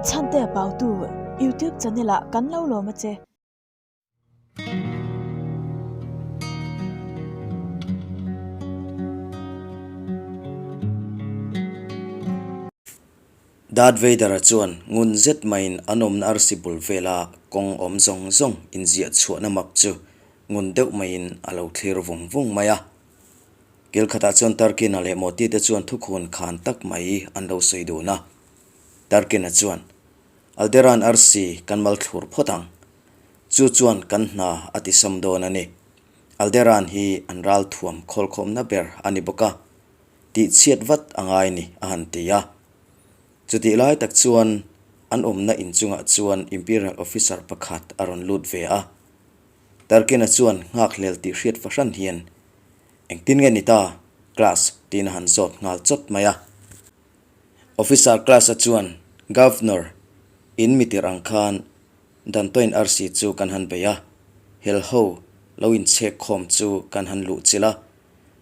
Chhantea Pautu YouTube channel ah kan lo lawm a che. Darth Vader-a chuan ngun zet maiin an awmna arsi bul vela kawng awm zawng zawng inziah chhuahna map chu ngun deuh maiin a lo thlir vung vung mai a. Kil khatah chuan Tarkin-a leh Moti te chuan thukhun khan tak mai an lo sawi dun a. Tarkin-a chuan, Alderan arsi kan mal thlur phawt ang. Chu chuan kan hna a ti sam dawn a ni. Alderan hi an ral thuam khawlkhawmna ber a ni bawk a, tih chhiat vat a ngai ni a han ti a. Chutih lai tak chuan an awmna inchungah chuan Imperial Officer pakhat a rawn lut ve a. Tarkin-a chuan nghakhlel tih hriat fahran hian, Engtin nge ni ta, class? tiin a han zawt nghal chawt mai a. Officer class-a chuan, Governor, in mi tirh ang khan Dantoin arsi chu kan han bei a, hel ho lo inchhek khawm chu kan han luh chilh a,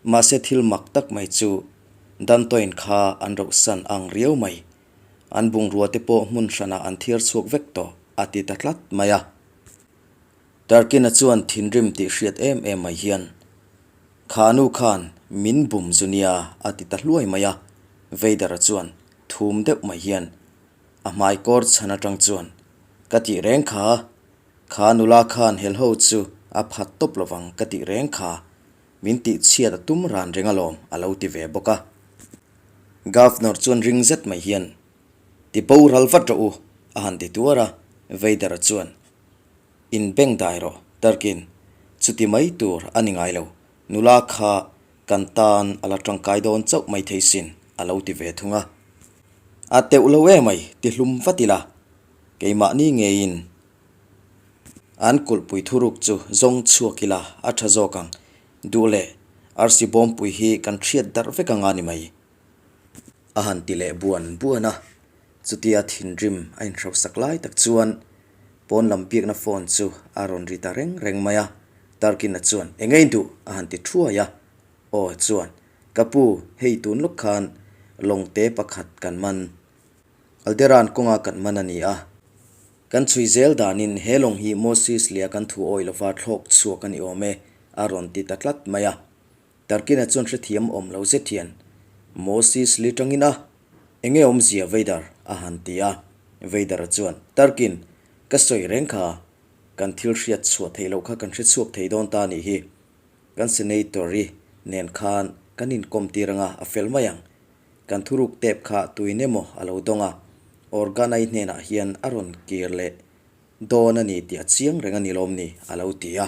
mahse thil mak tak mai chu Dantoin kha an rohsan ang riau mai. An bungrua te pawh hmun hranah an thiar chhuak vek tawh, a ti ta tlat mai a. Tarkina chuan thinrim tih hriat em em mai hian, Kha nu khan min bum zu nia a ti ta hluai mai a, Vader-a chuan thum deuh mai hian a hmai kawr chhan atang chuan, Ka tih reng kha, kha nula khan helho chu a phat tawp lovang ka tih reng kha, min tih chhiat a tum ran reng alawm a lo ti ve bawk a. Governor chuan ring zet mai hian, Ti boral vat rawh u a han ti tuar a, Vader-a chuan, In beng dai rawh, Tarkin, chuti mai tur a ni ngai lo, nula kha kan tan a la tangkai dawn chauh mai thei sin, a lo ti ve thung a. A teuh lo e mai, ti hlum vat ila, keimahni ngeiin an kulhpui thuruk chu zawng chhuak ila a tha zawk ang, duh leh arsi bawmpui hi kan hriat darh vek anga ni mai. A han ti leh buan buan a, chutia thinrim a inhrosak lai tak chuan pawn lam biakna phone chu a rawn ri ta reng reng mai a, Tarkin-a chuan eng nge duh a han ti thuai a, aw chuan ka pu hei tun lawk khan lawngte pakhat kan man Alderan kawnga kan man a ni a, kan chhui zel danin he lawng hi Moses lia kan thu awih lova thlawk chhuak a ni awm e a rawn ti ta tlat mai a. Tarkina chuan hrethiam awm lo zet hian Moses li tangin a, Enge awmzia Vader? a han ti a. Vader-a chuan, Tarkin, ka sawi reng kha, kan thil hriat chhuah theih loh kha kan hre chhuak thei dawn ta nih hi. Kan Senator-i nen khan kan inkawm tir anga a fel mai ang. Kan thuruk tep kha tuin emaw a lo dawng a, Organa-i hnenah hian a rawn kir leh dawn a ni tih a chiang reng a ni lawm ni? a lo ti a.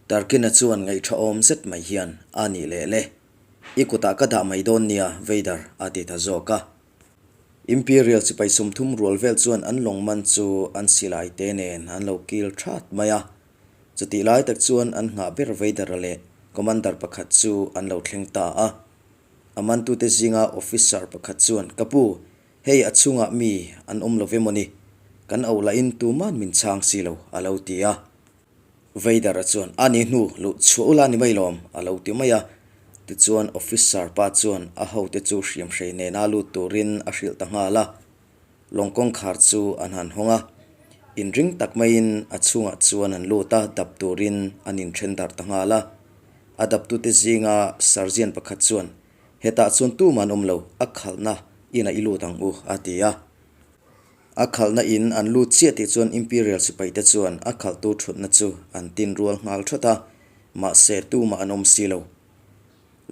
Tarkina chuan ngaihṭha awm zet mai hian, A nih leh le, i kutah ka dah mai dawn nia, Vader, a ti ta zawk a. Imperial sipai 30 rual vel chuan an lawng man chu an silai te nen an lo kil ṭhat mai a. Chutih lai tak chuan an nghah ber Vader-a leh Commander pakhat chu an lo thleng ta a. A mantute zinga officer pakhat chuan, Ka pu, hei a chhungah mi an awm lo ve mawni? Kan auh lahin tuman min chhang si lo, a lo ti a. Vader-a chuan, A ni hnu, luh chhuah ula ni mai lawm, a lo ti mai a. Tichuan officer pa chuan a hote chu hriamhrei nena lut turin a hrilh ta nghal a. Lawng kawngkhar chu an han hawng a. Inring tak maiin a chhungah chuan an lut a, dap turin an inthen darh ta nghal a. A daptute zinga sergeant pakhat chuan, Hetah chuan tumah an awm lo, a khalhna inah i lut ang u, a ti a. A khalhna in an lut chiah tih chuan Imperial sipaite chuan a khalhtu thutna chu an tin rual nghal that a, mahse tumah an awm si lo.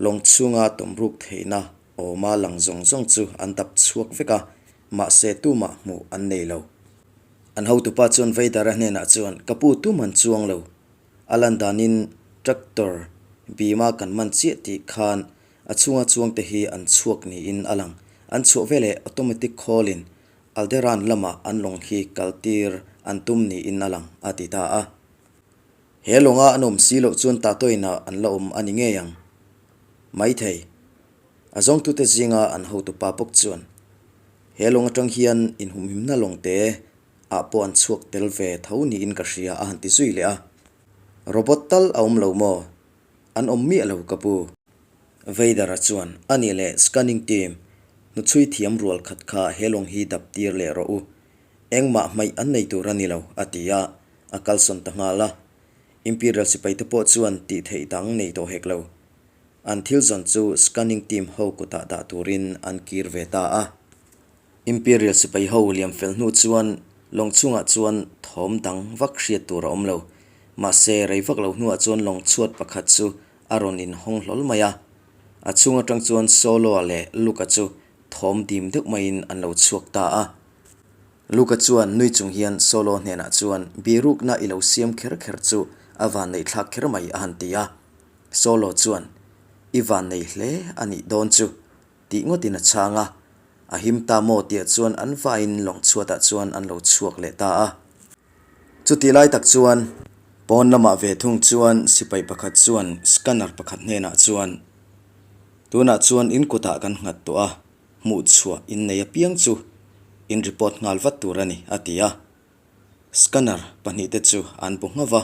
Lawng chhunga tawmruk theihna awma lang zawng zawng chu an dap chhuak vek a, mahse tumah hmuh an nei lo. An hotupa chuan Vader-a hnenah chuan, Ka pu tum an chuang lo. A lan danin tractor bima kan man chiah tih khan A chhunga chuangte hi an chhuak niin a lang. An chhuah veleh automatic khawlin Alderan lamah an lawng hi kaltir an tum niin a lang, a ti ta a. He lawnga an awm si loh chuan Tatoinah an la awm a ni ngei ang. Maithei. A zawngtute zinga an hotupa bawk chuan he lawng atang hian inhumhimna lawngte ah pawh an chhuak tel ve tho niin ka hria a han ti zui leh a. Robot tal a awm lo maw? An awm miah lo ka pu. Vader-a chuan, A nih leh scanning team, Hnuchhui thiam rual khat kha he lawng hi dap tir leh rawh u. Engmah hmaih an nei tur a ni lo, a ti a, a kalsawn ta nghal a. Imperial sipaite pawh chuan tih theih dang nei tawh hek lo. An thil zawn chu scanning team ho kutah dah turin an kir ve ta a. Imperial sipai ho liam fel hnu chuan lawng chhungah chuan thawm dang vak hriat tur a awm lo. Mahse, rei vak lo hnuah chuan lawng chhuat pakhat chu a rawn inhawng hlawl mai a. A chhung atang chuan Solo-a leh Luca chu thawm dim deuh maiin an lo chhuak ta a. Luca chuan nui chung hian Solo hnenah chuan birukna i lo siam kher kher chu a vanneih thlak kher mai a han ti a. Solo chuan, I vannei hle a nih dawn chu tih ngawtin a chhang a. A him ta maw tihah chuan an vaiin lawng chhuatah chuan an lo chhuak leh ta a. Chutih lai tak chuan pawn lamah ve thung chuan sipai pakhat chuan scanner pakhat hnenah chuan, Tunah chuan in kutah kan nghat tawh a, hmuh chhuah in nei apiang chu in report nghal vat tur a ni, a ti a. Scanner pahnihte chu an bu nghauh va,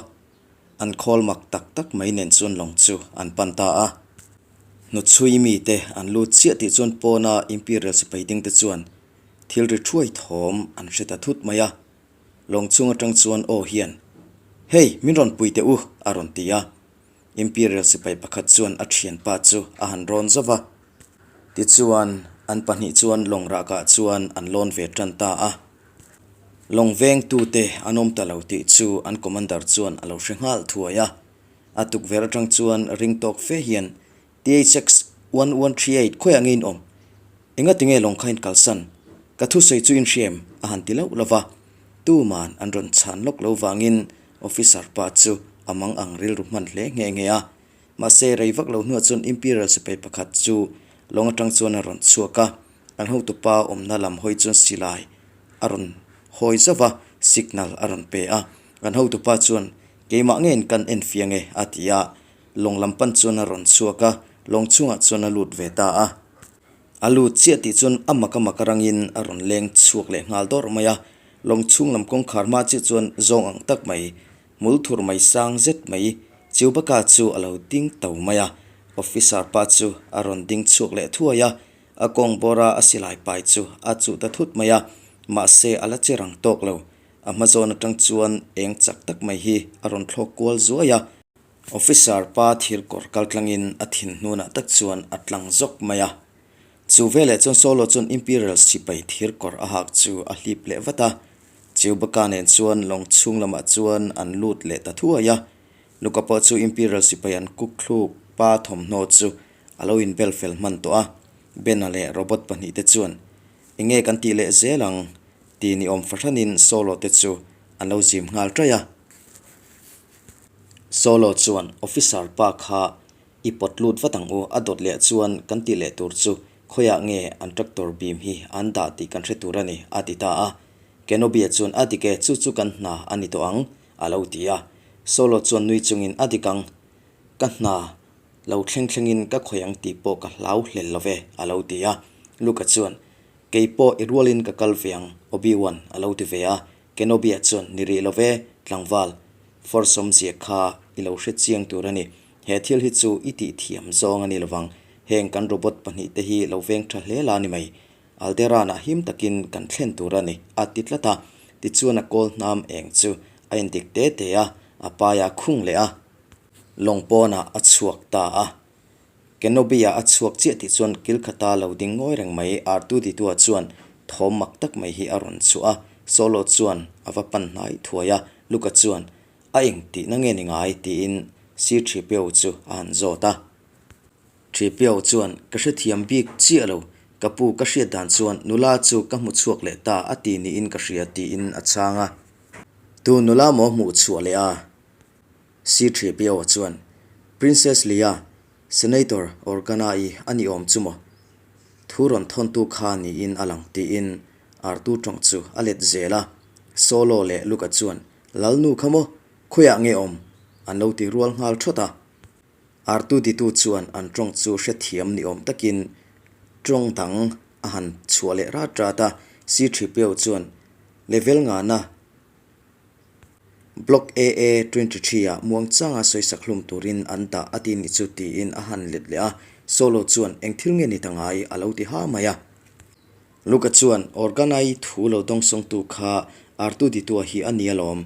an khawl mak tak tak mai nen chuan lawng chu an pan ta a. Hnuchhui mite an lut chiah tih chuan pawna Imperial sipai dingte chuan thil ri thuai thawm an hre ta thut mai a. Lawng chhung atang chuan aw hian, Hey, min rawn pui teh u, a rawn ti a. Imperial sipai pakhat chuan a thianpa chu a han rawn zauh va. Tichuan, an pahnih chuan lawng rahkah chuan an lawn ve tan ta a. Lawng vengtute an awm ta lo tih chu an commander chuan a lo hre nghal thuai a. A tukverh atang chuan ring tawk fe hian THX 1138 khawiah nge in awm? Engati nge lawng kha in kalsan? Ka thusawi chu in hria em? a han ti lauh lauh va. Tuman an rawn chhan lawk lo vangin officer pa chu a mang ang rilru hman hle nghe nghe a. Mahse rei vak lo hnuah chuan Imperial sipai pakhat chu lawng atang chuan a rawn chhuak a, an hotupa awmna lam hawi chuan silai a rawn hawi zauh va, signal a rawn pe a. An hotupa chuan, Keimah nge in kan enfiah nge? a ti a. Lawng lam pan chuan a rawn chhuak a, lawng chhungah chuan a lut ve ta a. A lut chiah tih chuan a mak a mak rangin a rawn leng chhuak leh nghal dawrh mai a. Lawng chhung lam kawngkhar hma chiah chuan zawng ang tak mai, hmul thur mai sang zet mai Chewbacca chu a lo ding to mai a. Officer pa chu a rawn ding chhuak leh thuai a, a kawng bawra a silai pai chu a chuh ta thut mai a, mahse a la che rang tawk lo. A hma zawn atang chuan eng chak tak mai hi a rawn thlawk kual zuai a. Officer pa thir kawr kal tlangin a thin hnunah tak chuan a tlang zawk mai a. Chu veleh chuan Solo chuan Imperial sipai thir kawr a hak chu a hlip leh vat a. Chewbacca nen chuan lawng chhung lamah chuan an lut leh ta thuai a. Luka pawh chu Imperial sipai an kuk thluk pa thawmhnaw chu a lo inbel fel hman tawh a. Ben-a leh robot pahnihte chuan, Enge kan tih leh zel ang? ti ni awm fahranin Solo te chu an lo zim nghal ṭaih a. Solo chuan officer pa kha i pawt lut vat ang u, a dawt leh chuan kan tih leh tur chu khawiah nge an tractor beam hi an dah tih kan hre tur a ni, a ti ta a. Kenobi-a chuan a dik e, chu chu kan hna a ni tawh ang, a lo ti a. Solo chuan nui chungin a dik ang, ka hna lo thleng thlengin ka khawih ang tih pawh ka hlau hlel lo ve, a lo ti a. Luka chuan, Kei pawh i rualin ka kal ve ang, Obi-Wan, a lo ti ve a. Kenobi-a chuan, Ni rih lo ve, tlangval. Force awmzia kha i lo hre chiang tur a ni. He thil hi chu i tih thiam zawng a ni lovang. Heng kan robot pahnihte hi lo veng tha hle la ni mai. Alderaan-ah him takin kan thlen tur a ni, a ti tlat a. Tichuan a kawl hnam eng chu a indik te te a, a paia khung leh a. Lawng pawnah a chhuak ta a. Kenobi-a a chhuak chiah tih chuan kil khata lo ding ngawi reng mai Artuditua chuan thawm mak tak mai hi a rawn chhuah a, Solo chuan a va pan hnai thuai a, Luka chuan, A eng tihna nge ni ngai? tiin Sir Thipeo chu a han zawt a. Thipeo chuan, Ka hrethiam bik chiah lo, ka pu ka hriat dan chuan nula chu ka hmu chhuak leh ta a ti niin ka hria tiin a chhang a. Tu nula maw hmuh chhuah leh a? Sir Thipeo chuan, Princess Leia, Senator Organa-i a ni awm chu maw? Thu rawn thawntu kha niin a lang tiin Artu tawng chu a let zel a. Solo leh Luca chuan, Lalnu kha maw? Khawiah nge awm? An lo ti rual nghal thawt a. Artu ditu chuan an tawng chu hrethiam ni awm takin tawng dang a han chhuah leh rat rat a. Sir Thipeo chuan, Level ngana Block AA 23 ah muangchanga sawisak hlum turin an dah a ti ni chu tiin a han let leh a, Solo chuan eng thil nge ni ta ngai a lo ti ha mai a. Luka chuan, Organai thu lo dawngsawngtu kha Artuditua hi a ni alawm.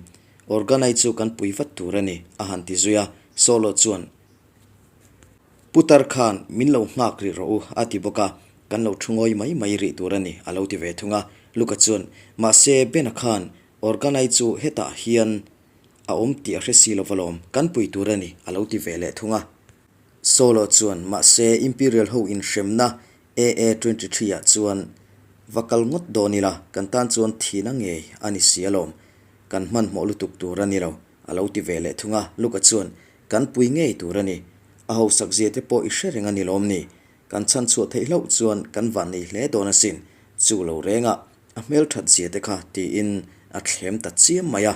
Organai chu kan pui vat tur a ni, a han ti zui a. Solo chuan, Putar khan min lo nghak rih rawh u, a ti bawk a, kan lo thu ngawi mai mai rih tur a ni, a lo ti ve thung a. Luka chuan, Mahse, Bena khan Organai chu hetah hian a awm tih a hre si lo alawm, kan pui tur a ni, a lo ti ve leh thung a. Solo chuan, Mahse, Imperial ho inhremna AA 23 ah chuan va kal ngawt dawn ila, kan tan chuan thihna ngei a ni si alawm. Kan hmanhmawh lutuk tur a ni lo, a lo ti ve leh thung a. Luka chuan, Kan pui ngei tur a ni. A hausak zia te pawh i hre reng a ni lawm ni? Kan chhan chhuah theih hlauh chuan kan van nei hle dawn asin, chu lo rengah a hmelthat zia te kha, tiin a thlem ta chiam mai a.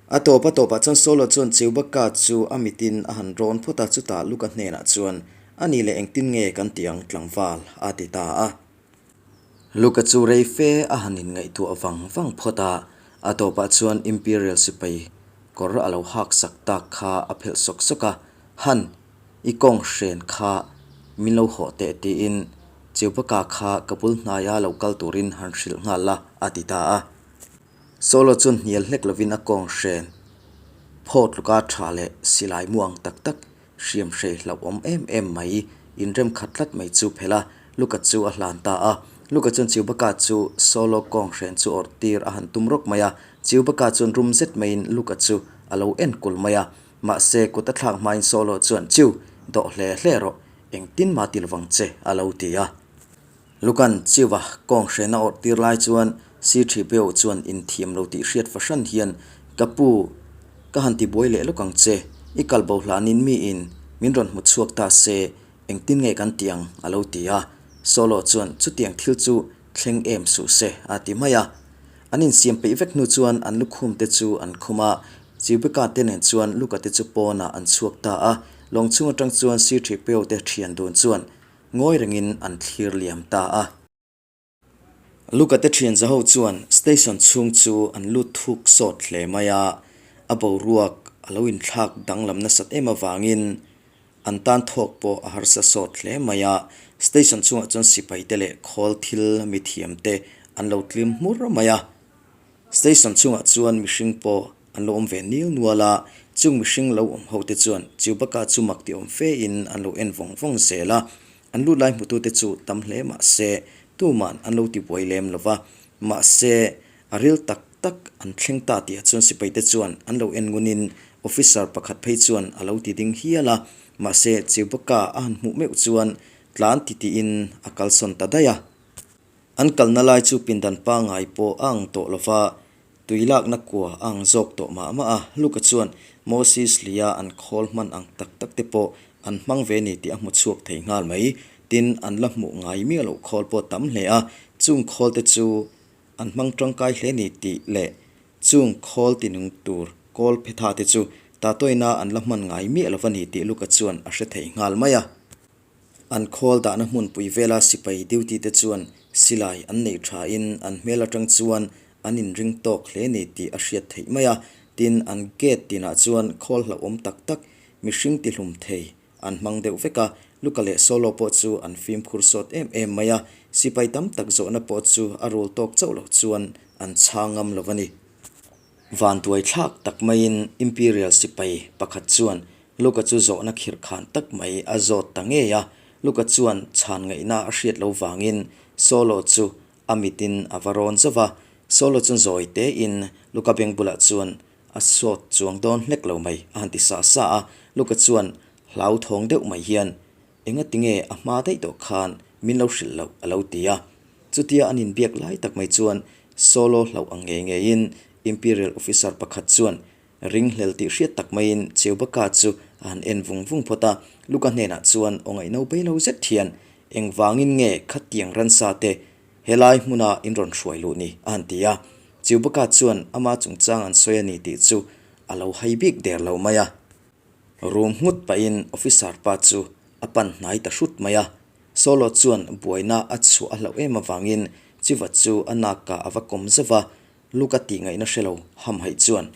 A tawp a tawpah chuan Solo chuan Chewbacca chu a mitin a han rawn phawt a, chutah Luka hnenah chuan, A nih leh engtin nge kan tih ang tlangval? a ti ta a. Luka chu rei fe a han inngaihtuah vang vang phawt a, a tawpah chuan Imperial sipai kawr a lo hak sak tak kha a phelh sawk sawk a, Han, i kawng hren kha min lo hawh teh tiin Chewbacca kha ka bul hnaia lo kal turin han hrilh nghal la, a ti ta a. Solo chuan hnial hlek lovin a kawng hren phaw tluka tha leh silai muang tak tak hriam hrei hlauhawm em em mai inrem khat tlat mai chu phelh a, Luka chu a hlan ta a. Luka chuan Chewbacca chu Solo kawng hren chu awrh tir a han tum rawk mai a, Chewbacca chuan rum zet maiin Luka chu a lo enkul mai a. Mahse kut a thlak hmain Solo chuan, Chew, dawh hle hle rawh, engtin mah ti lovang che, a lo ti a. Lukan Chiva kawng hrena awrh tir lai chuan Sithipeo chuan inthiam lo tih hriat fahran hian, Ka pu, ka han ti buai leh lawk ang che, i kal bo hlanin miin min rawn hmu chhuak ta se, engtin nge kan ti ang? a lo ti a. Solo chuan chutiang thil chu thleng em suh se a ti mai a. An insiam peih vek hnu chuan an lukhum te chu an khum a, Chibeka te nen chuan Luka te chu pawnah an chhuak ta a. Lawng chhung atang chuan Sithipeo te thian dun chuan Ngawi rengin an thlir liam ta a. Luka te thian zaho chuan station chhung chu an lut thuk sawt hle mai a, a boruak a lo inthlak danglam nasat em avangin an tan thawk pawh a harsa sawt hle mai a. Station chhungah chuan sipai te leh khawl thil mithiam te an lo tlim hmur mai a. Station chhungah chuan mihring pawh an lo awm ve nil nual a, chung mihring lo awm ho te chuan Chewbacca chu mak ti awm fe in an lo en vawng vawng zel a, an lut lai hmutu te chu tam hle mah se tuman an lo ti buai lem lo va, mahse a ril tak tak an thleng ta tih ah chuan sipai te chuan an lo en ngun in officer pakhat phei chuan a lo ti ding hial a, mahse Chewbacca a han hmuh meuh chuan tlan ti tiin a kalsawn ta daih a. An kalna lai chu pindan pangngai pawh a ang tawh lo va, tui lakna kua a ang zawk tawh mah mah a. Luka chuan Moses lia an khawl hman ang tak tak te pawh an hmang ve ni tih a hmu chhuak thei nghal mai. Tin, an la hmuh ngai miah loh khawl pawh tam hle a, chung khawl te chu an hmang tangkai hle ni tih leh chung khawl tinung tur kawl phetha te chu tatoina an la hman ngai miah lo va ni tih Luka chuan a hre thei nghal mai a. An khawl dahna hmunpui vela sipai duty te chuan silai an neih thain an hmel atang chuan an inring tawk hle ni tih a hriat theih mai a, tin an gate tinah chuan khawl hlauhawm tak tak mihring tihlum thei an hmang deuh vek a, Luka leh Solo pawh chu an fimkhur sawt em em mai a, sipai tam tak zawhna pawh chu a rul tawk chauh loh chuan an chhang ngam lo a ni. Vanduai thlak tak maiin Imperial sipai pakhat chuan Luka chu zawhna khirh khan tak mai a zawt ta ngei a, Luka chuan chhan ngaihna a hriat lo vangin Solo chu a mitin a va rawn zauh va, Solo chuan zawi tein Luka beng bulah chuan a sawt chuang dawn hlek lo mai a han ti sa sa a, Luka chuan hlauthawng deuh mai hian Engati nge a hma daih tawh khan min lo hrilh loh a lo ti a, chutia an inbiak lai tak mai chuan Solo hlauh ang ngei ngeiin Imperial officer pakhat chuan Ringhlel tih hriat tak maiin Chewbacca chu a han en vung vung phawt a, Luka hnenah chuan aw ngaihno bei lo zet hian, Engvangin nge khatiang ransa te helai hmuna in rawn hruai luh ni? a han ti a. Chewbacca chuan ama chungchang an sawi a ni tih chu a lo hai bik der lo mai a. Rum nghut pahin officer pa chu a pan hnai ta hrut mai a. Solo chuan buaina a chhuah a hlauh em avangin Chiva chu a nakah a va kawm zauh va, Luka tih ngaihna hre lo hamhaih chuan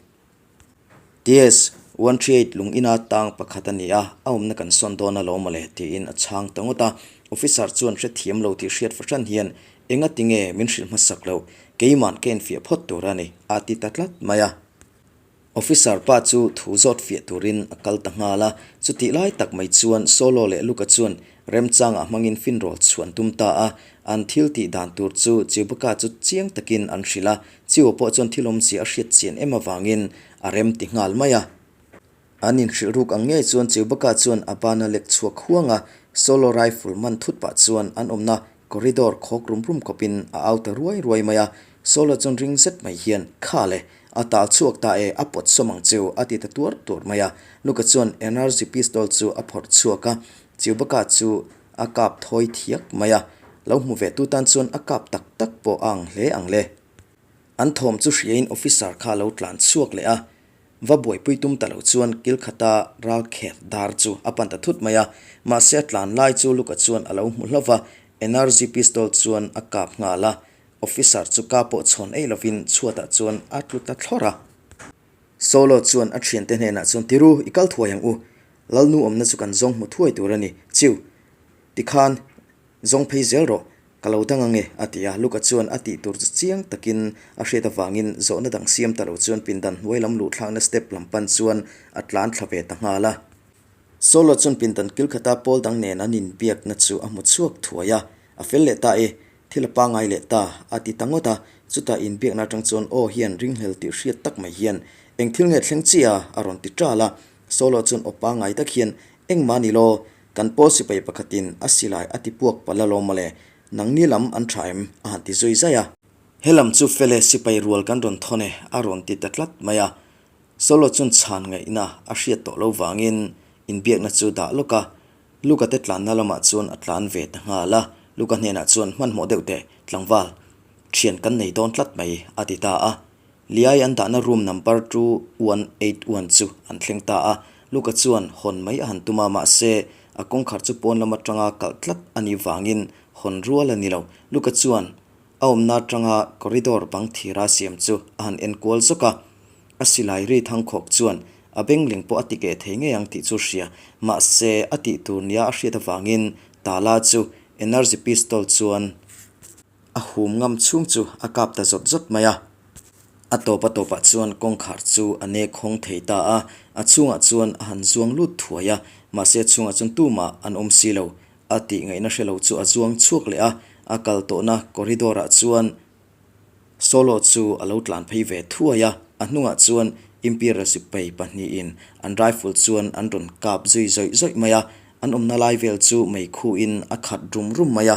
TS 138 lung ina tang pakhat a ni a, a awmna kan sawn dawn alawm mawle tiin a chhang ta ngawt a. Officer chuan hrethiam lo tih hriat fahran hian Engati nge min hrilh hmasak loh, keiman ka enfiah phawt tur a ni, a ti ta tlat mai a. Officer pa chu thu zawt fiah turin a kal ta nghal a, chutih lai tak mai chuan Solo leh Luka chuan remchangah hmangin finrawl chhuah an tum ta a, an thil tih dan tur chu Chewbacca chu chiang takin an hrilh a, Chew pawh chuan thil awmzia a hriat chian em avangin a rem ti nghal mai a. An inhrilh ruk ang ngei chuan Chewbacca chuan a bana lek chhuak huang a, Solo rifle man thut pah chuan an awmna Corridor khawk rum rum khawpin a au ta ruai ruai mai a, Solo chuan ring zet mai hian, Kha le, a tal chhuak ta e, a pawt sawm ang cheu, a ti ta tuar tuar mai a. Luka chuan energy pistol chu a phawrh chhuak a, Chewbacca chu a kap thawi thiak mai a, lo hmu ve tu tan chuan a kap tak tak pawh a ang hle ang le. An thawm chu hriain officer kha a lo tlan chhuak leh a, Va buaipui tum ta lo chuan kil khata ral kher dar chu a pan ta thut mai a, mahse a tlan lai chu Luka chuan a lo hmu hlauh va, energy pistol chuan a kap nghal a, officer chu ka pawh chhawn ei lovin chhuatah chuan a tlu ta thlawrh a. Solo chuan a thiante hnenah chuan Tiru, i kal thuai ang u, Lalnu awmna chu kan zawng hmu thuai tur a ni, chiu, tikhan Zawng phei zel rawh, ka lo dang ange, a ti a. Luka chuan a tih tur chu chiang takin a hriat avangin zawhna dang siam ta lo chuan pindan hnuai lam luhthlakna step lam pan chuan a tlan thla ve ta nghal a. Solo chuan pindan kil khata pawl dang nen an inbiakna chu a hmu chhuak thuai a, a fel leh ta e, thil a pangai leh ta, a ti ta ngawt a. Chutah inbiakna atang chuan aw hian ringhlel tih hriat tak mai hian, Eng thil nge thleng chiah a? a rawn ti ṭal a. Solo chuan aw pangai tak hian, Engmah ni law, Kan pawl sipai pakhatin a silai a ti puak palh alawm mawle, nangni lam an tha em? a han ti zui zai a. He lam chu fele sipai rual kan rawn thawn e a rawn ti ta tlat mai a. Solo chuan chhan ngaihna a hriat tawh lo vangin inbiakna chu dah lawk a, Luka te tlanna lamah chuan a tlan ve ta nghal a. Luka hnenah chuan hmanhmawh deuh teh, tlangval, thian kan nei dawn tlat mai a ti ta a. Liai an dahna room number 2181 chu an thleng ta a, Luka chuan hawn mai a han tum a, mahse a kawngkhar chu pawn lam atanga kalh tlat a nih vangin hawn rual a ni lo. Luka chuan a awmna atanga corridor bang thira siam chu a han en kual zawk a, a silai ri thangkhawk chuan a bengling pawh a ti keh thei ngei ang tih chu hria, mahse a tih tur nia a hriat avangin tala chu energy pistol chuan A hum ngam chhung chu a kap ta zawt zawt mai a. A tawp a tawpah chuan kawngkhar chu a nek hawng thei ta a, a chhungah chuan a han zuang lut thuai a, mahse a chhungah chuan tumah an awm si lo. A tih ngaihna hre lo chu a zuang chhuak leh a, a kal tawhna corridor ah chuan Solo chu a lo tlan phei ve thuai a, a hnungah chuan Imperial sipai pahnihin an rifle chuan an rawn kap zui zawih zawih mai a, an awmna lai vel chu meikhuin a khat rum rum mai a.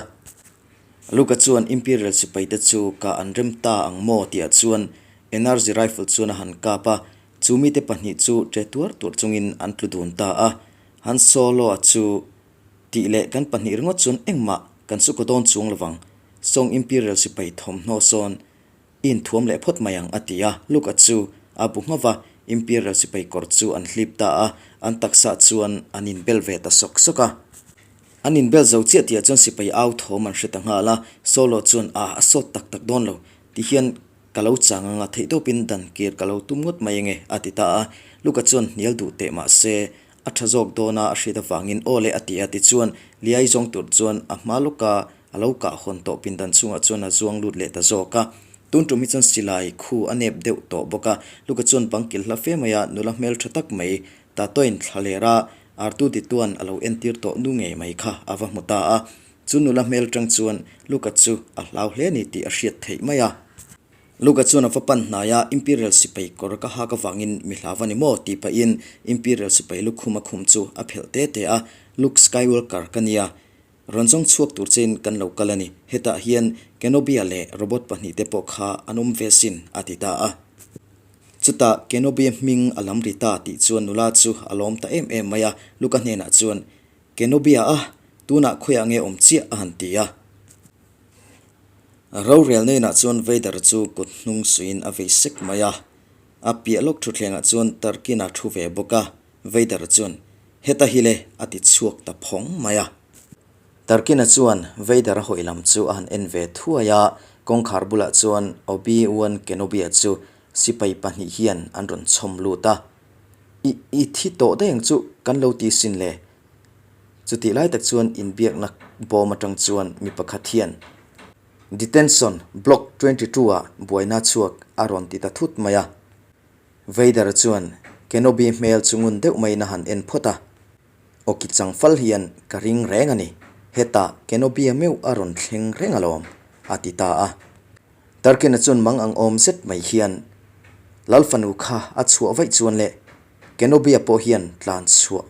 Luka chuan Imperial sipaite chu kah an rem ta ang maw tihah chuan Energy Rifle chuan a han kap a, chu mite pahnih chu ṭe tuar tuar chungin an tlu dun ta a. Han Solo-a chu tih leh kan pahnih ringawt chuan engmah kan su kaw dawn chuang lovang, Song Imperial sipai thawmhnaw sawn I inthuam leh phawt mai ang, a ti a. Luka chu a bu nghauh va, Imperial sipai kawr chu an hlip ta a, an taksa chuan an inbel ve ta sawk sawk a. An inbel zo chiah tihah chuan sipai au thawm an hre ta nghal a, Solo chuan a a sawt tak tak dawn lo, ti hian ka lo chang ang a, theihtawpin dan kir ka lo tum ngawt mai ange, a ti ta a. Luka chuan hnial duh teh mah se, a tha zawk dawn a a hriat avangin aw le a ti a, tichuan Liai zawng tur chuan a hma lawka A lo kah hawn tawh pindan chhungah chuan a zuang lut leh ta zawk a. Tun tum hi chuan silai khu a nep deuh tawh bawk a. Luka chuan bang kil hla fe mai a, nula hmel tha tak mai Tatoin thla ler a, Artu Dituan a lo entir tawh nu ngei mai kha a va hmu ta a. Chu nula hmel tang chuan Luka chu a hlau hle ni tih a hriat theih mai a. Luka chuan a va pan hnai a, Imperial sipai kawr ka hak avangin mi hlau a ni maw? tih pahin Imperial sipai lukhum a khum chu a phelh te te a, Luke Skywalker ka nia, Rawn zawng chhuak tur chein kan lo kal a ni. Hetah hian Kenobia leh robot pahnihte pawh kha an awm ve sin, a ti ta a. Chutah Kenobia hming a lam ri ta tih chuan nula chu a lawm ta em em mai a, Luka hnenah chuan, Kenobia a, tunah khawiah nge awm chiah? a han ti a. Rorel hnenah chuan Vader chu kut hnung suiin a vei sek mai a. A piah lawk thutthlengah chuan Tarkin-a thu ve bawk a. Vader chuan, Heta hi le, a ti chhuak ta phawng mai a. Tarkina chuan Vader a hawi lam chu a han en ve thuai a, kawngkhar bulah chuan Obi-Wan Kenobi-a chu sipai pahnih hian an rawn chhawm lut a. I, i thi tawh daih ang chu kan lo ti sin le. Chutih lai tak chuan inbiakna bawm atang chuan mi pakhat hian. Detention Block 22 ah buaina chhuak a rawn ti ta thut mai a. Vader chuan Kenobi hmel chu ngun deuh maiin a han en phawt a. Awki chang fal hian ka ring reng a ni, hetah Kenobi-a meuh a rawn thleng reng alawm, a ti ta a. Tarkin-a chuan mang ang awm zet mai hian Lal fanu kha a chhuah vaih chuan le Kenobi-a pawh hian tlan chhuah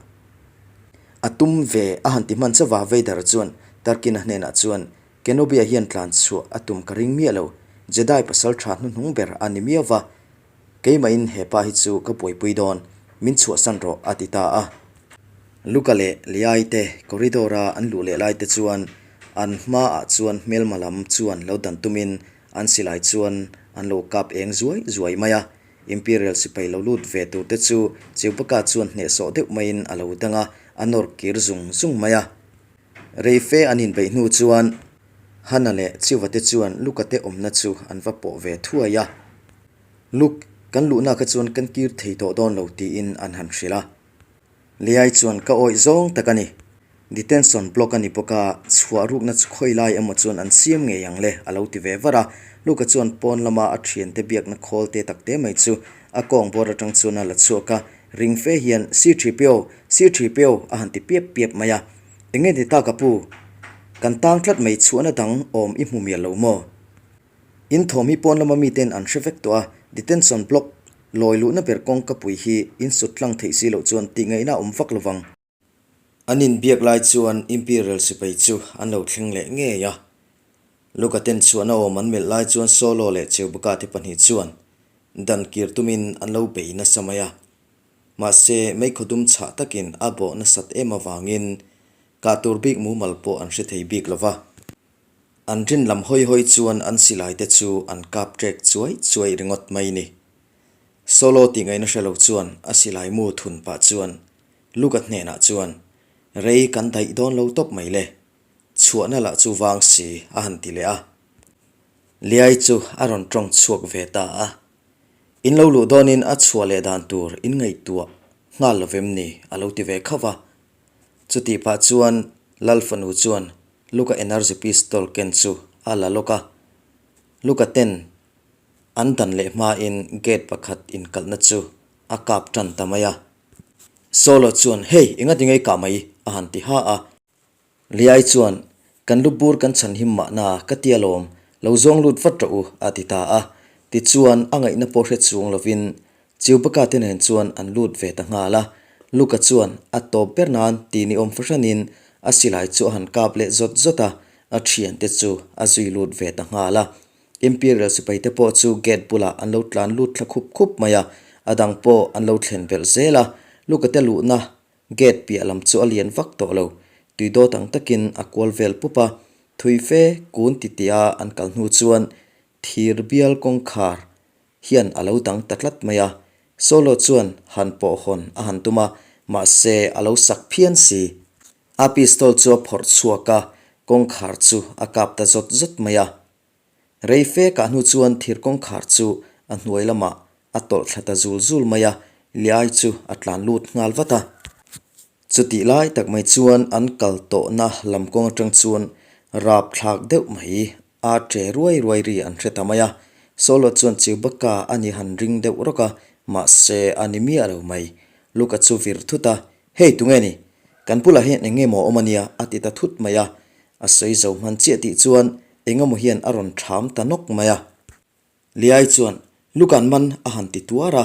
a tum ve a han ti hman chauh a, Vader chuan Tarkin-a hnenah chuan Kenobi-a hian tlan chhuah a tum ka ring miah lo, Jedi pasal tha hnuhnung ber a ni miau va, Keimahin he pa hi chu ka buaipui dawn, min chhuahsan rawh a ti ta a. Luka leh Liai te corridor a an luh leh lai te chuan an hmaah chuan hmelma lam chuan lo dan tumin an silai chuan an lo kap eng zuai zuai mai a. Imperial sipai lo lut ve tur te chu Chewbacca chuan hnehsawh deuh maiin a lo dang a, a nawr kir zung zung mai a. Reife an inbeih hnu chuan Hana leh Chiva te chuan Luka te awmna chu an va pawh ve thuai a. Luk, kan luhna kha chuan kan kir thei tawh dawn lo tiin an han hrilh a. Leai chuan ka awih zawng tak a ni. Detention block a ni bawk a, chhuah rukna chu khawi lai emaw chuan an siam ngei ang le a lo ti ve var a. Luka chuan pawn lama a thiante biakna khawl te tak te mai chu a kawng bawr atang chuan a la chhuak a, ring fe hian C-3PO, C-3PO a han ti piap piap mai a. Enge ni ta ka pu? Kan tang tlat mai chhuahna dang awm i hmu mial lo maw? In thawm hi pawn lama miten an hre vek tawh a, detention block lawi luhna ber kawngka pui hi in sut tlang theih si loh chuan tih ngaihna a awm vak lo vang. An inbiak lai chuan Imperial sipai chu an lo thleng leh ngei a. Luka ten chhuahna awm an melh lai chuan Solo leh Chewbacca te pahnih chuan dan kir tumin an lo bei nasa mai a. Mahse, meikhaw dum chhah takin a bawh nasat em avangin kah tur bik mumal pawh an hre thei bik lo va. An rin lam hawi hawi chuan an silai te chu an kap ṭek chuai chuai ringawt mai ni. Solo tih ngaihna hre lo chuan a silai mu thun pah chuan Luka hnenah chuan, Rei kan daih dawn lo tawp mai le, chhuahna lah chu vang si a han ti leh a. Liai chu a rawn ṭawng chhuak ve ta a. In lo luh dawnin a chhuah leh dan tur in ngaihtuah nghal lo vem ni a lo ti ve khauh va. Chutih pah chuan Lal fanu chuan Luka energy pistol ken chu a la lawk a. Luka ten an dan leh hmain gate pakhat inkalhna chu a kap tan ta mai a. Solo chuan Hey, engati ngei kah mai? a han ti ha a. Liai chuan, Kan lu bur kan chhan him mahna ka ti alawm, lo zawng lut vat rawh u, a ti ta a. Tichuan, a ngaihna pawh hre chung lovin Chewbacca te nen chuan an lut ve ta nghal a. Luka chuan a tawp ber nan ti ni awm fahranin a silai chu a han kap leh zawt zawt a, a thiante chu a zui lut ve ta nghal a. Imperial sipai te pawh chu gate bulah an lo tlan lut thla khup khup mai a, a dang pawh an lo thlen belh zel a. Luka te luhna Gate piah lam chu a lian vak tawh lo, tui dawt ang takin a kual vel pup a, thui fe kun titi-a an kal hnu chuan thir bial kawngkhar hian a lo dang ta tlat mai a, Solo chuan han pawh hawn a han tum a, mahse a lo sak phian si. A pistol chu a phawrh chhuak a, kawngkhar chu a kap ta zawt zawt mai a. Rei fe kah hnu chuan thir kawngkhar chu a hnuai lamah a tawlh thla ta zul zul mai a, Liai chu a tlan lut nghal vat a. Chutih lai tak mai chuan an kal tawhna lam kawng atang chuan rap thlak deuh mai a che ruai ruai ri an hre ta mai a. Solo chuan Chewbacca a ni han ring deuh rawk a, mahse a ni miah lo mai. Luka chu vir thut a, Hei tunge ni? Kan bulah hian eng nge maw awm a nia? a ti ta thut mai a. A sawi zo hman chiah tih chuan eng emaw hian a rawn ṭham ta nawk mai a. Liai chuan Lukan man a han ti tuar a,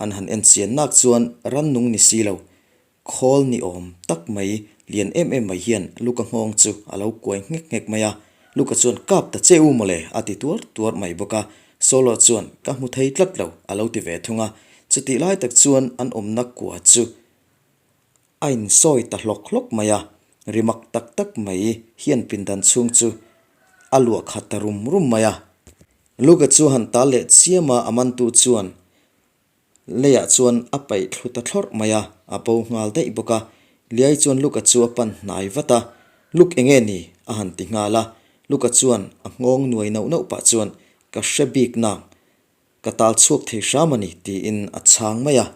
an han en chian nak chuan rannung ni si lo, khawl ni awm tak mai lian em em mai hian Luka nghawng chu a lo kuai nghek nghek mai a. Luka chuan Kap ta che u mawle a ti tuar tuar mai bawk a. Solo chuan Ka hmu thei tlat lo a lo ti ve thung a. Chutih lai tak chuan an awmna kua chu A insawi ta hlawk hlawk mai a, ri mak tak tak mai hian pindan chhung chu a luah khat ta rum rum mai a. Luka chu han tal leh chiam a, a mantu chuan leiah chuan a paih thlu ta thlawrh mai a, a bo nghal daih bawk a. Liai chuan Luka chu a pan hnai vat a, Luk enge ni? a han ti nghal a. Luka chuan a nghawng nuai nauh nauh pah chuan, Ka hre bik nang, ka tal chhuak thei hram a ni, tiin a chhang mai a.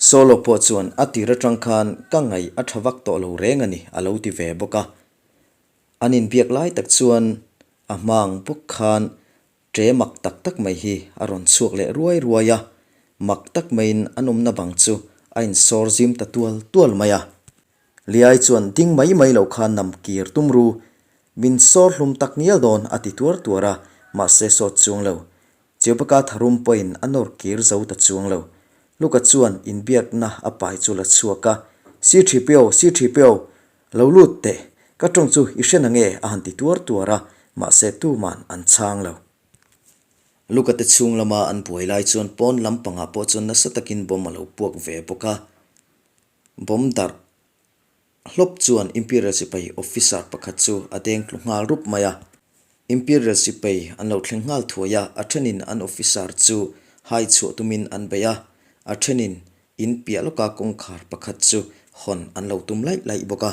Solo pawh chuan a tir atang khan ka ngaih a tha vak tawh lo reng a ni a lo ti ve bawk a. An inbiak lai tak chuan A hma ang bawk khan ṭe mak tak tak mai hi a rawn chhuak leh ruai ruai a, mak tak maiin an awmna bang chu a insawr zim ta tual tual mai a. Liai chuan ding mai mai lo khan nam kir tum ru, min sawr hlum tak ngial dawn a ti tuar tuar a, mahse sawt chuang lo. Chewbacca tharum pawhin a nawr kir zo ta chuang lo. Luka chuan inbiakna a pai chu la chhuak a, C-3PO, C-3PO, lo lut teh, ka tawng chu i hre na nge a han ti tuar tuar a, mahse tuman an chhang lo. Luka te chhung lama an buai lai chuan pawn lampangah pawh chuan nasa takin bomb a lo puak ve bawk a, bomb darh Hlawp chuan Imperial sipai officer pakhat chu a deng tlu nghal rup mai a. Imperial sipai an lo thleng nghal thuai a, a thenin an officer chu hai chhuah tumin an bei a, a thenin in piah lawka kawngkhar pakhat chu hawn an lo tum laih laih bawk a.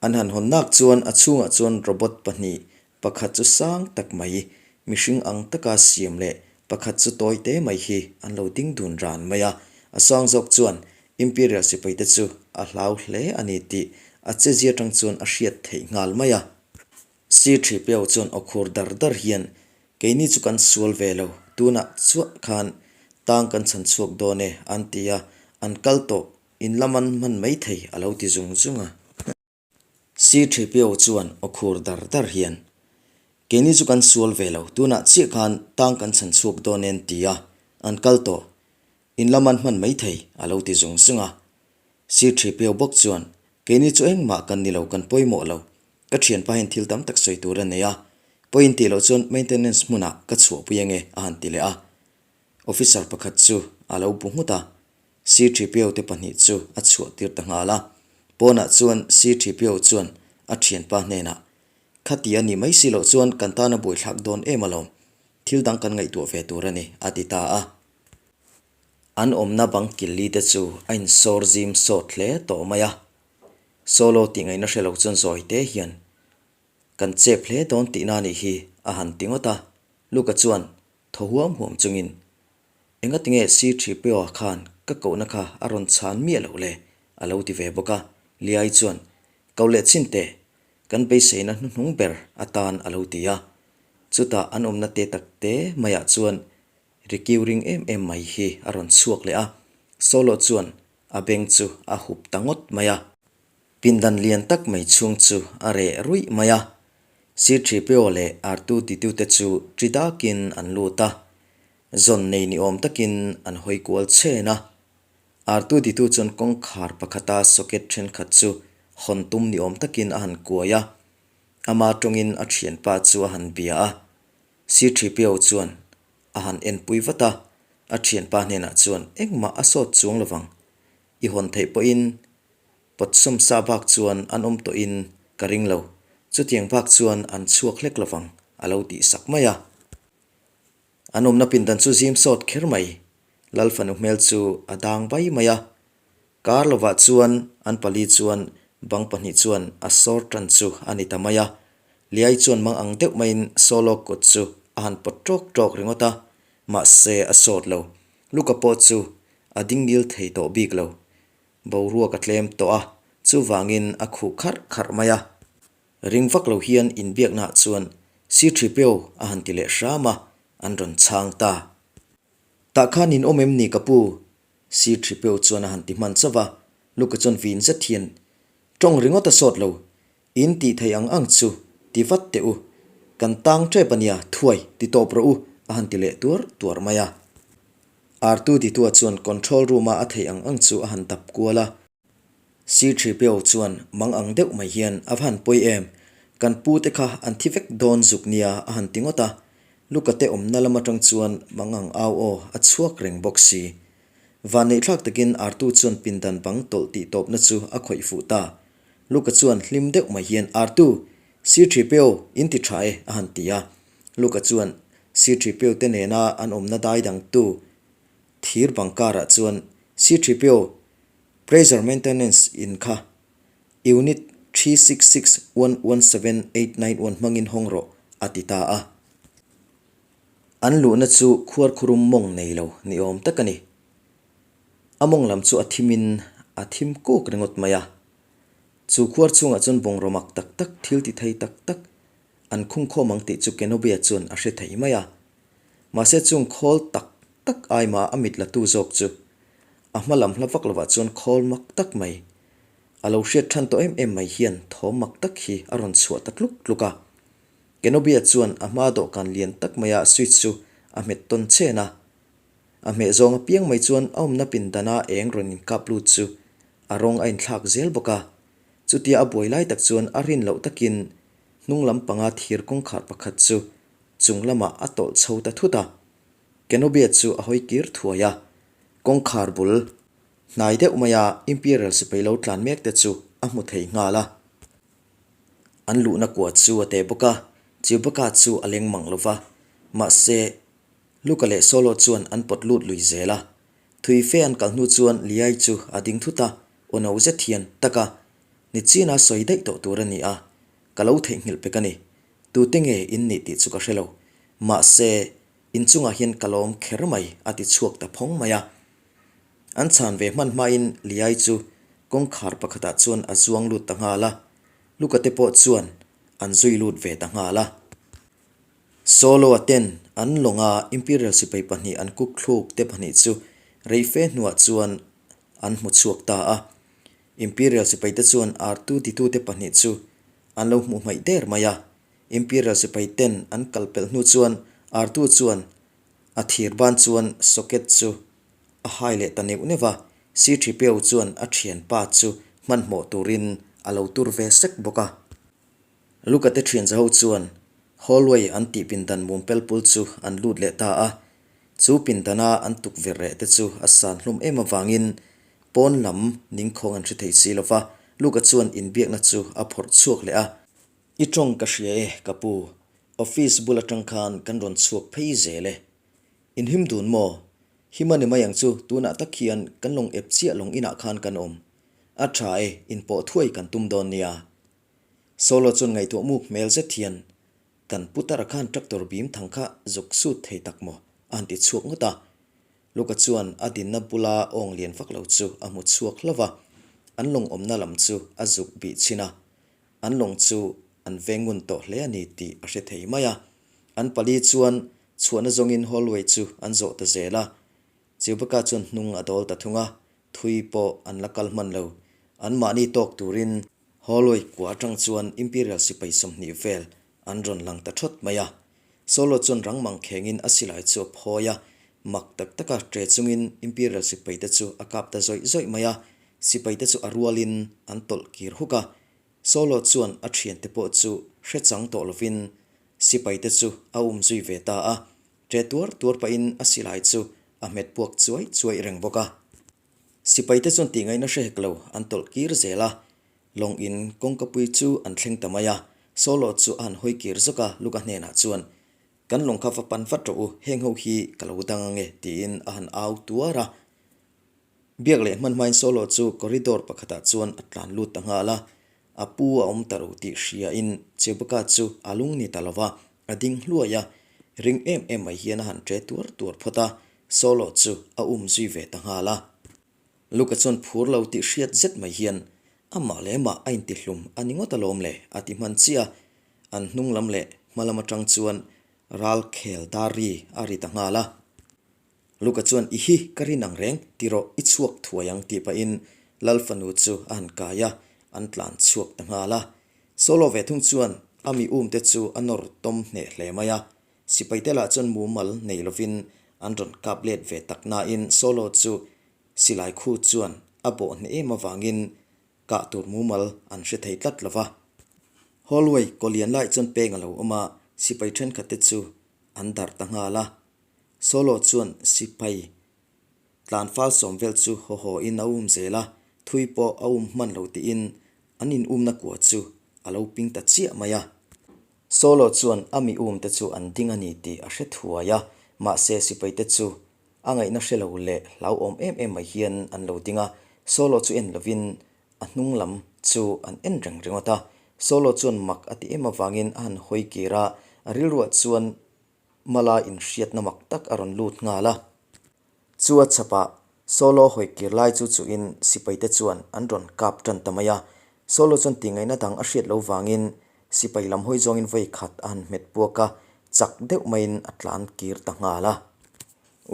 An han hawn nak chuan a chhungah chuan robot pahnih, pakhat chu sang tak mai, mihring ang taka siam leh pakhat chu tawi te mai hi an lo ding dun ran mai a. A sang zawk chuan Imperial sipaite chu a hlau hle a ni tih a chezia atang chuan a hriat theih nghal mai a. Sir Thipeo chuan aw khur dar dar hian, Keini chu kan sual ve lo, tunah chuah khan tang kan chhan chhuak dawn e, an ti a, an kal tawh, in lam an hman mai thei a lo ti zung zung a. Sir Thipeo chuan aw khur dar dar hian, Keini chu kan sual ve lo, tunah chiah khan tang kan chhan chhuak dawn e an ti a, an kal tawh, In lam an hman mai thei, a lo ti zung zung a. Sir Thipeo bawk chuan, Keini chu engmah kan ni lo, kan pawimawh lo. Ka thianpa hian thil tam tak sawi tur a nei a, pawi in tih loh chuan maintenance hmunah ka chhuahpui ange, a han ti leh a. Officer pakhat chu a lo bu nghut a, Sir Thipeo te pahnih chu a chhuah tir ta nghal a. Pawnah chuan Sir Thipeo chuan a thianpa hnenah, Khati a nih mai si loh chuan kan tana buaithlak dawn em alawm, thil dang kan ngaihtuah ve tur a ni, a ti ta a. An awmna bang killi te chu a insawr zim sawt hle tawh mai a. Solo tih ngaihna hre lo chuan zawi te hian, Kan chep hle dawn tihna nih hi a han ti ngawt a. Luka chuan thaw huam huam chungin, Engatinge Sir Thipeo khan ka kohna kha a rawn chhan miah loh le? a lo ti ve bawk a. Liai chuan, Ko leh chin teh, kan beiseina hnuhnung ber atan a lo ti a. Chutah an awmna te tak te maiah chuan Rikiu ring em em mai hi a rawn chhuak leh a, Solo chuan a beng chu a hup ta ngawt mai a. Pindan lian tak mai chhung chu a reh ruih mai a, Sir Thipeo leh Artu Titu te chu ṭi dakin an lut a, zawn nei ni awm takin an hawi kual chhen a. Artu Titu chuan kawngkhar pakhata socket ṭhenkhat chu hawn tum ni awm takin a han kuai a, ama tawngin a ṭhianpa chu a han bia a. Sir Thipeo chuan a han enpui vat a, a thianpa hnenah chuan engmah a sawt chuang lovang, i hawn theih pawhin pawtsawm sa bak chuan an awm tawhin ka ring lo, chutiang bak chuan an chhuak hlek lovang a lo tih sak mai a. An awmna pindan chu zim sawt kher mai, Lal fanu hmel chu a dang bai mai a, Kar lovah chuan an pali chuan bang pahnih chuan a sawr tan chu a ni ta mai a. Liai chuan mang ang deuh maiin Solo kut chu a han pawt ṭawk ṭawk ringawt a, mahse a sawt lo. Luka pawh chu a ding ngil thei tawh bik lo. Boruak a tlem tawh a, chuvangin a khuh kharh kharh mai a. Ring vak lo hian inbiaknaah chuan Sir Thipeo a han ti leh hram a, an rawn chhang ta. Tah khan in awm em ni ka pu? Sir Thipeo chuan a han ti hman chauh a, Luka chuan vin zet hian, Tawng ringawt a sawt lo, in tih theih ang ang chu ti vat teh u, kan tang tep a nia, thuai ti tawp rawh u, a han ti leh tuar tuar mai a. Artu titua chuan control room-a a theih ang ang chu a han dap kual a. Sir Thipeo chuan mang ang deuh mai hian a va han pawi em, kan pu te kha an thi vek dawn zuk nia a han ti ngawt a, Luka te awmna lam atang chuan mang ang au aw a chhuak reng bawk si. Vanneihthlak takin Artu chuan pindan bang tawlh tih tawpna chu a khawih fuh ta. Luka chuan hlim deuh mai hian Artu, Sir Thipeo, in ti tha e a han ti a. Luka chuan Sir Thipeo te nena an awmna dai dangtu thir bang karah chuan Sir Thipeo, Pressure maintenance in kha Unit 366117891 hmangin hawng rawh, a ti ta a. An luhna chu khuarkhurum mawng nei lo ni awm tak a ni. A mawng lam chu a thimin a thim kuk ringawt mai a. Chu khuar chhungah chuan bungraw mak tak tak, thil ti thei tak tak. an khung khawm ang tih chu Kenobia chuan a hre thei mai a. Mahse chung khawl tak tak aima a mit latu zawk chu a hma lam hla vak lovah chuan khawl mak tak mai, a lo hriat than tawh em em mai hian thawm mak tak hi a rawn chhuah ta tluk tluk a. Kenobia chuan a hma dawhkan lian tak maia switch chu a hmet tawn chen a. A hmeh zawng apiang mai chuan a awmna pindana eng rawn inkap lut chu a rawng a inthlak zel bawk a. Chutia a buai lai tak chuan a rin loh takin hnung lam panga thir kawngkhar pakhat chu chung lamah a tawlh chho ta thut a. Kenobia chu a hawi kir thuai a, kawngkhar bul hnai deuh maia Imperial sipai lo tlan mek te chu a hmu thei nghal a. An luhna kua chu a teh bawk a, Chewbacca chu a leng mang lo va, mahse Luka leh Solo chuan an pawt lut lui zel a. Thui fe an kal hnu chuan Liai chu a ding thut a, aw no zet hian, Taka, nichina sawi daih tawh tur a ni a, ka lo theihnghilh pek a ni. Tute nge in nih tih chu ka hre lo. Mahse, in chungah hian ka lawm kher mai, a ti chhuak ta phawng mai a. An chhan ve hman hmain Liai chu kawngkhar pakhatah chuan a zuang lut ta nghal a, Luka te pawh chuan an zui lut ve ta nghal a. Solo-a ten an lawnga Imperial sipai pahnih an kuk thluk te pahnih chu rei fe hnuah chuan an hmu chhuak ta a. Imperial sipai te chuan artu ditute pahnih chu an lo hmuh hmaih der mai a. Imperial sipai ten an kal pelh hnu chuan artu chuan a thir ban chuan socket chu a hai leh ta neuh neuh a. C-3PO chuan a thianpa chu hmanhmawh turin a lo tur ve sek bawk a. Luka te thian zaho chuan hallway an tih pindan mum pel pul chu an lut leh ta a, chu pindana an tukverh reh te chu a san hlum em avangin pawn lam ningkhawng an hre thei si lo va, Luka chuan inbiakna chu a phawrh chhuak leh a. I tawng ka hria e ka pu, office bul atang khan kan rawn chhuak phei zel e. In him dun maw? Him a ni mai ang chu, tunah tak hian kan lawng ep chiah lawng inah khan kan awm. A tha e, inpawh thuai kan tum dawn nia. Solo chuan ngaihtuah muk hmel zet hian, Kan putara khan tractor bim thang kha zuk sut thei tak maw? a han ti chhuak ngawt a. Luka chuan a dinna bula awng lian vak lo chu a hmu chhuak hlauh a, an lawng awmna lam chu a zuk bih chhin a. An lawng chu an veng ngun tawh hle a ni tih a hre thei mai a. An pali chuan chhuahna zawngin hallway chu an zawh ta zel a. Chewbacca chuan hnung a dawl ta thung a, thui pawh an la kal hman lo. Anmahni tawk turin Hallway kua atang chuan Imperial sipai 20 vel an rawn lang ta thawt mai a. Solo chuan rang mang khengin a silai chu a phawi a, mak tak taka tre chungin Imperial sipaite chu a kap ta zawih zawih mai a, sipaite chu a rualin an tawlh kir huk a. Solo chuan a thiante pawh chu hre chang tawh lovin sipaite chu a um zui ve ta a, tre tuar tuar pahin a silai chu a hmet puak chuai chuai reng bawk a. Sipaite chuan tihngaihna hre hek lo an tawlh kir zel a, lawng in kawngkapui chu an thleng ta mai a, Solo chu a han hawi kir zawk a, Luka hnenah chuan, Kan lawng kha va pan vat rawh u, heng ho hi ka lo dang ange, tiin a han au tuar a. Biak leh hman hmain Solo chu corridor pakhatah chuan a tlan lut ta nghal a, a pu a awm ta lo tih hriain Chewbacca chu a lung ni ta lo va, a ding hluai a, ring em em mai hian a han ṭe tuar tuar phawt a, Solo chu a um zui ve ta nghal a. Luka chuan phur lo tih hriat zet mai hian amah leh amah a intihlum a ni ngawt alawm le a ti hman chiah a, an hnung lam leh hma lam atang chuan ral khel dar ri a ri ta nghal a. Luka chuan I hi ka rin ang reng ti rawh i chhuak thuai ang tih pahin Lal fanu chu a han kai a, an tlan chhuak ta nghal a. Solo ve thung chuan a mi um te chu a nawr tawm hneh hle mai a, Sipaite lah chuan mumal nei lovin an rawn kap let ve tak nain Solo chu silai khu chuan a bawh hneh em avangin kah tur mumal an hre thei tlat lo va. Hallway kawlian lai chuan peng a lo awm a, sipai thenkhat te chu an darh ta nghal a. Solo chuan sipai tlanfal sawm vel chu haw haw in a um zel a, thui pawh a um hman lo tiin an in umna kua chu a lo ping ta chiah mai a. Solo chuan a mi um te chu an ding a ni tih a hre thuai a, mahse sipai te chu a ngaihna hre lo leh hlauhawm em em mai hian an lo ding a, Solo chu en lovin a hnung lam chu an en reng ringawt a. Solo chuan mak a ti em avangin a han hawi kir a, a rilruah chuan mala inhriatna mak tak a rawn lut nghal a. Chu a chhapah Solo hawi kir lai chu chuhin sipaite chuan an rawn kap tan ta mai a. Solo chuan tihngaihna dang a hriat lo vangin sipai lam hawi zawngin vawi khat a han hmet puak a, chak deuh maiin a tlan kir ta nghal a.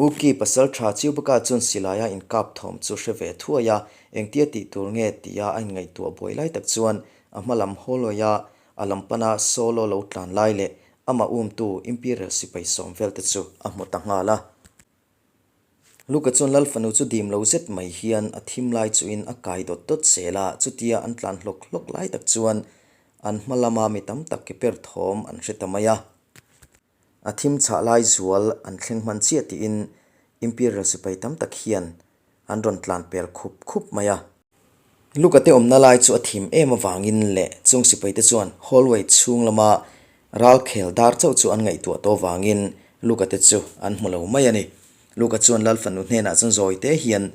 Uki pasal tha Chewbacca chuan silaia inkap thawm chu hre ve thuai a, engtia tih tur nge tia a inngaihtuah buai lai tak chuan a hma lam hawlawia a lam pana Solo lo tlan lai leh amah umtu Imperial sipai sawm vel te chu a hmu ta nghal a. Luka chuan Lal fanu chu dim lo zet mai hian a thim lai chuin a kai dawt dawt zel a, chutia an tlan hlawk hlawk lai tak chuan an hma lama mi tam tak ke per thawm an hre ta mai a. A thim chhah lai zual an thleng hman chiah tiin Imperial sipai tam tak hian an rawn tlan pel khup khup mai a. Luka te awmna lai chu a thim em avangin leh chung sipai te chuan hallway chhung lama ral khel dar chauh chu an ngaihtuah tawh avangin Luka te chu an hmu lo mai a ni. Luka chuan Lal fanu hnenah chuan zawi te hian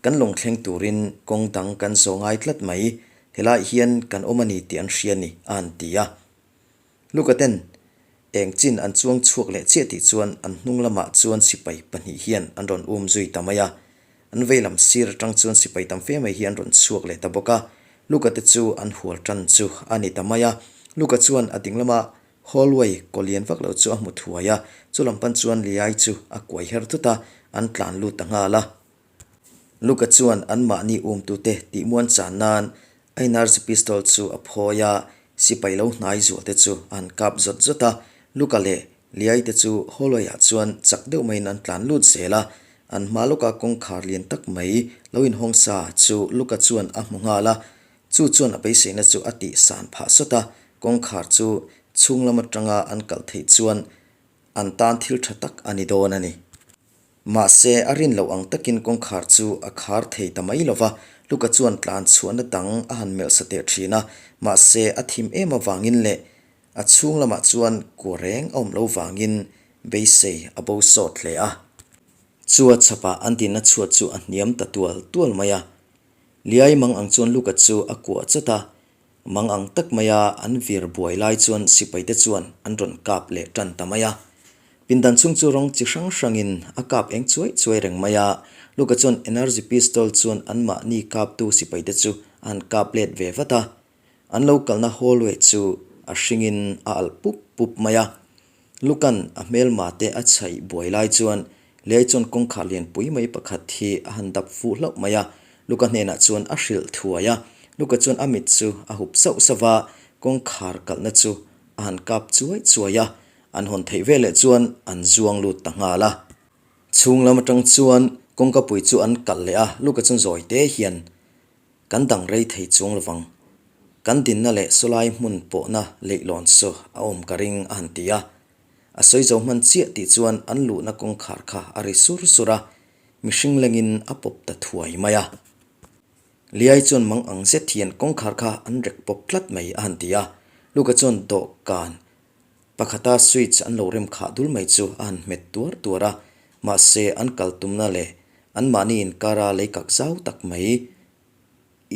kan lawng thleng turin kawng dang kan zaw ngai tlat mai, helaiah hian kan awm a ni tih an hria ni a han ti a. Luka ten eng chin an chuang chhuak leh chiah tih chuan an hnung lamah chuan sipai pahnih hian an rawn um zui ta mai a. An vei lam sir atang chuan sipai tam fe mai hi an rawn chhuak leh ta bawk a. Luka te chu an hual tan chu a ni ta mai a. Luka chuan a ding lama hallway kaw lian vak lo chu a hmu thuai a, chu lam pan chuan Liai chu a kuai her thut a, an tlan lut ta nghal a. Luka chuan anmahni umtute tihmuan chan nan a energy pistol chu a phawi a, sipai lo hnai zual te chu a han kap zawt zawt a. Luka leh Liai te chu hallway-ah chuan chak deuh maiin an tlan lut zel a, an hma lawka kawngkhar lian tak mai lo inhawng sa chu Luka chuan a hmu nghal a, chu chuan a beiseina chu a tih san phah sawt a, kawngkhar chu chhung lam atanga an kalh theih chuan an tan thil tha tak a ni dawn a ni. Mahse, a rin loh ang takin kawngkhar chu a khar thei ta mai lo va, Luka chuan tlan chhuahna dang a han melh sa teh thin a, mahse a thim em avangin leh a chhung lamah chuan kua reng a awm lo vangin beisei a bo sawt hle a. Chua chhapah an dinna chhuat chu a hniam ta tual tual mai a. Liai mang ang chuan Luka chu a kuah chawt a, Mang ang tak maia an vir buai lai chuan sipaite chuan an rawn kap leh tan ta mai a. Pindan chhung chu rawng chi hrang hrangin a kap eng chuai chuai reng mai a. Luka chuan energy pistol chuan anmahni kaptu sipaite chu a han kap let ve vat a. An lo kalna hallway chu a hringin a alh pup pup mai a. Lukan a hmelma te a chhaih buai lai chuan Lei chuan kawngkhar lianpui mai pakhat hi a han dap fuh hlauh mai a, Luka hnenah chuan a hrilh thuai a. Luka chuan a mit chu a hup sauh sauh a, kawngkhar kalhna chu a han kap chuai chuai a, an hawn theih veleh chuan an zuang lut ta nghal a. Chhung lam atang chuan kawngkapui chu an kalh leh a, Luka chuan zawi te hian Kan dang rei thei chuang lovang. Kan dinna leh sawlai hmun pawhna leihlawn chu a awm ka ring a han ti a. A sawi zo hman chiah tih chuan an luhna kawngkhar kha a ri sur sur a, mihring lengin a pawp ta thuai mai a. Liai chuan mang ang zet hian kawngkhar kha an rek pawp tlat mai a han ti a. Luka chuan dawhkan pakhata switch an lo rem khah dul mai chu a han hmet tuar tuar a, mahse an kal tumna leh Anmahni inkara leikak zau tak mai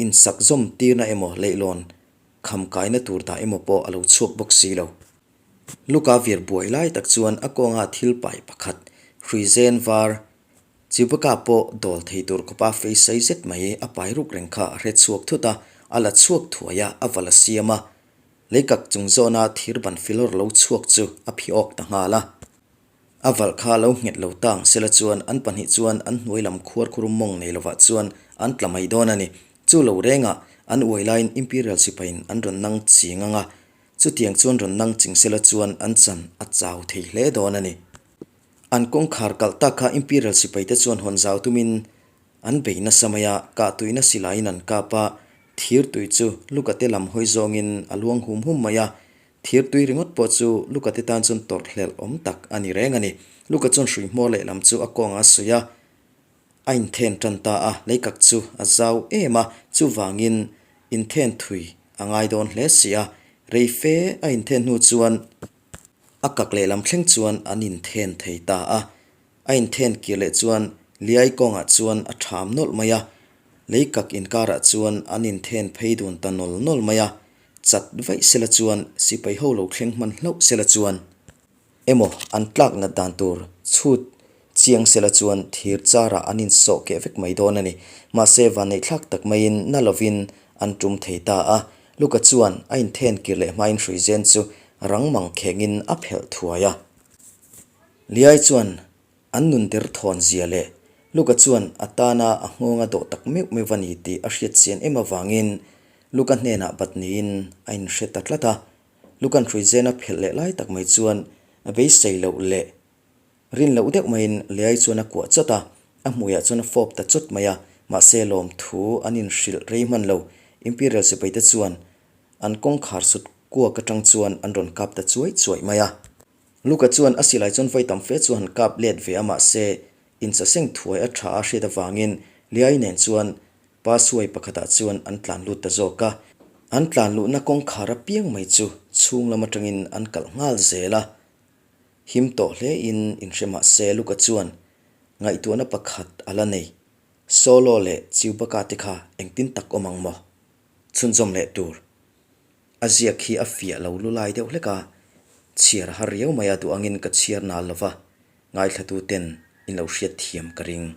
insak zawm tirna emaw leihlawn kham kaina tur dah emaw pawh a lo chhuak bawk si lo. Luka vir buai lai tak chuan a kawnga thil pai pakhat hrui zen var Chewbacca pawh dawl thei tur khawpa fei sei zet mai a pai ruk reng kha a hre chhuak thut a, a la chhuak thuai a, a va la siam a. Leikak chung zawna thir ban filawr lo chhuak chu a phi awk ta nghal a. A valh kha lo nghet lo tang sela chuan an pahnih chuan an hnuai lam khuar khurum mawng nei lovah chuan an tla mai dawn a ni. Chu lo rengah an uai laiin Imperial sipaiin an rawn nang ching ang a, chutiang chuan rawn nang ching sela chuan an chan a chau thei hle dawn a ni. An kawngkhar kalh tak kha Imperial sipaite chuan hawn zau tumin an bei nasa mai a, kah tuihna silaiin an kap a, thir tui chu Lukate lam hawi zawngin a luang hum hum mai a, Thir tui ringawt pawh chu Luka te tan chuan tawrh hlelh awm tak a ni reng a ni. Luka chuan hrui hmawr lehlam chu a kawngah a suih a, a inthen tan ta a, leikak chu a zau em a, chuvangin inthen thui a ngai dawn hle si a. Rei fe a inthen hnu chuan a kak lehlam thleng chuan an inthen thei ta a. A inthen kir leh chuan Liai kawngah chuan a ṭham nawlh mai a, leikak inkarah chuan an inthen phei dun ta nawl nawl mai a. Chat vaih sela chuan sipai ho lo thleng hman hlauh sela chuan emaw an tlak nat dan tur chhut chiang sela chuan thir charah an insawh keh vek mai dawn a ni. Mahse vanneihthlak tak maiin na lovin an tum thei ta a. Luka chuan a inthen kir leh hmain hruizen chu rang mang khengin a phelh thuai a. Liai chuan an nun der thawn zia leh Luka chuan a tana a nghawng a dawh tak meuh meuh a ni tih a hriat chian em avangin Luka hnenah bat niin a inhre ta tlat a. Luka'n hruizen a phelh leh lai tak mai chuan a beisei loh leh Rin loh deuh maiin Leai chuan a kuah chawt a, a hmuiah chuan a fawp ta chawt mai a, mahse lawmthu an inhrilh rei hman lo. Imperial sipaite chuan an kawngkhar sut kuak atang chuan an rawn kap ta chuai chuai mai a. Luka chuan a silai chuan vawi tam fe chu han kap let ve a, mahse insaseng thuai a tha a hriat avangin Leai nen chuan pa suai pakhatah chuan an tlan lut ta zawk a. An tlan luhna kawngkhar apiang mai chu chhung lam atangin an kalh nghal zel a. Him tawh hle in inhre mah se Luka chuan ngaihtuahna pakhat a la nei. Solo leh Chewbacca te kha engtin tak awm ang maw? Chhunzawm leh tur. A ziak hi a fiah lo lu lai deuh hlek a, chhiar a har riau mai a duh angin ka chhiar nal lova, ngaithlatu ten in lo hriat thiam ka ring.